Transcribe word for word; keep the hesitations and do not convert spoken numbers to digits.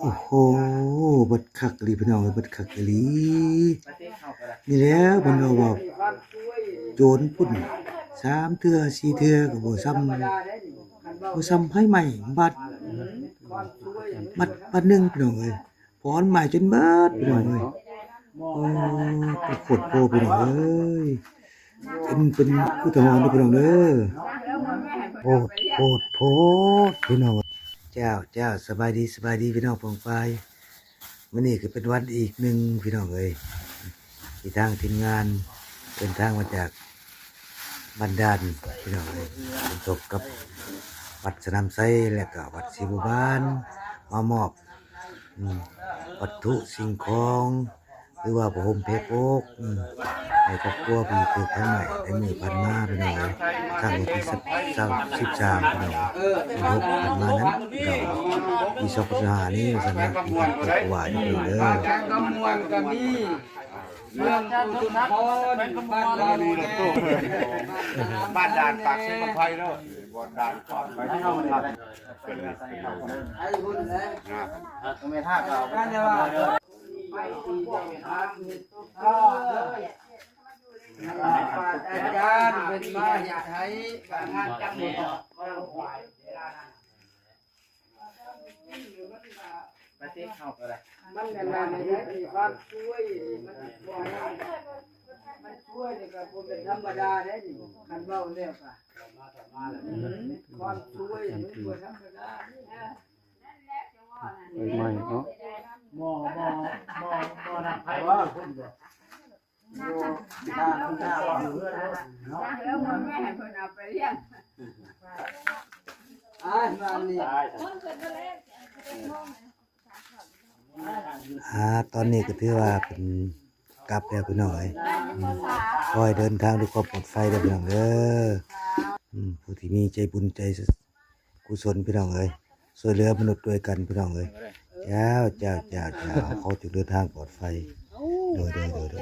โอ้โห บัดคักอีหลีพี่น้องเอ้ย บัดคักอีหลี นี่แหละเพิ่นว่า ว่าโจรปุ้น สามเทื่อสี่เทื่อก็บ่ส่ำ บ่ส่ำไฟไหม้บัด บัด บัดหนึ่งพี่น้องเอ้ย พอนไหม้จนเบิดพี่น้องเอ้ย โอ้ โคตรโพพี่น้องเอ้ย เป็น เป็นอุทาหรณ์เด้อพี่น้องเด้อ โพด โพด โพด พี่น้อง เจ้า เจ้า สบายดี สบายดีพี่น้องปองปาย มื้อนี้ก็เป็นวันอีกหนึ่งพี่น้องเอ้ย ที่ทางทีมงานเดินทางมาจากบ้านด่านพี่น้องเอ้ย สมทบกับวัดสนามไซ และก็วัดศรีบัวบาน มามอบ อืม วัตถุสิ่งของ หรือว่าผ้าห่มแพรโปก อืม ให้ครอบครัวผู้ถูกไฟไหม้ในมื้อผ่านมาพี่น้องเอ้ย ครั้งวันที่สิบ สิบสามพี่น้อง เดือนหกผ่านมานั้นพี่น้อง ปีสองพันห้านี้ว่าซั่นนะ มีการปลูกถวายพี่น้องเด้อ จังกำมวลก็มี เมืองอุทุมพร บ้านดอนแดง บ้านด่านปากเซบักไพเนาะ บ้านด่านปากเซบักไพ ไอ้บุญนะ นะ ตรงนี้ท่าเก่า บ้านเดียวกัน ไปที่เจ้าทางนี่ ก็เลย อาจารย์เป็นมาเฮ็ดให้ ไปที่เขาก็ได้ มันนั่นน่ะนี่ที่บ้านช่วยนี่ มันบ่ให้ มันช่วยนี่ก็บ่เป็นธรรมดาเด้นี่ คันเว้าแล้วก็ ความช่วยนี่มันบ่ธรรมดา ไฟไหม้เนาะ หม้อ หม้อ หม้อ หม้อน้ำไฟว่าคุณบ่ อยู่บ้านคุณย่าว่าอยู่เฮือนเนาะ แล้วมันไม่ให้เพิ่นเอาไปเลี้ยง อ้าย มานี่ อ่า ตอนนี้ก็ถือว่าเป็นกลับแล้วพี่น้องเอ้ย อืม ขอให้เดินทางด้วยความปลอดภัยเด้อพี่น้องเด้อ อืม ผู้ที่มีใจบุญใจกุศลพี่น้องเอ้ย ช่วยเหลือมนุษย์ด้วยกันพี่น้องเอ้ย เจ้า เจ้า เจ้า เจ้า ขอจงเดินทางปลอดภัย โดย โดย โดย โดย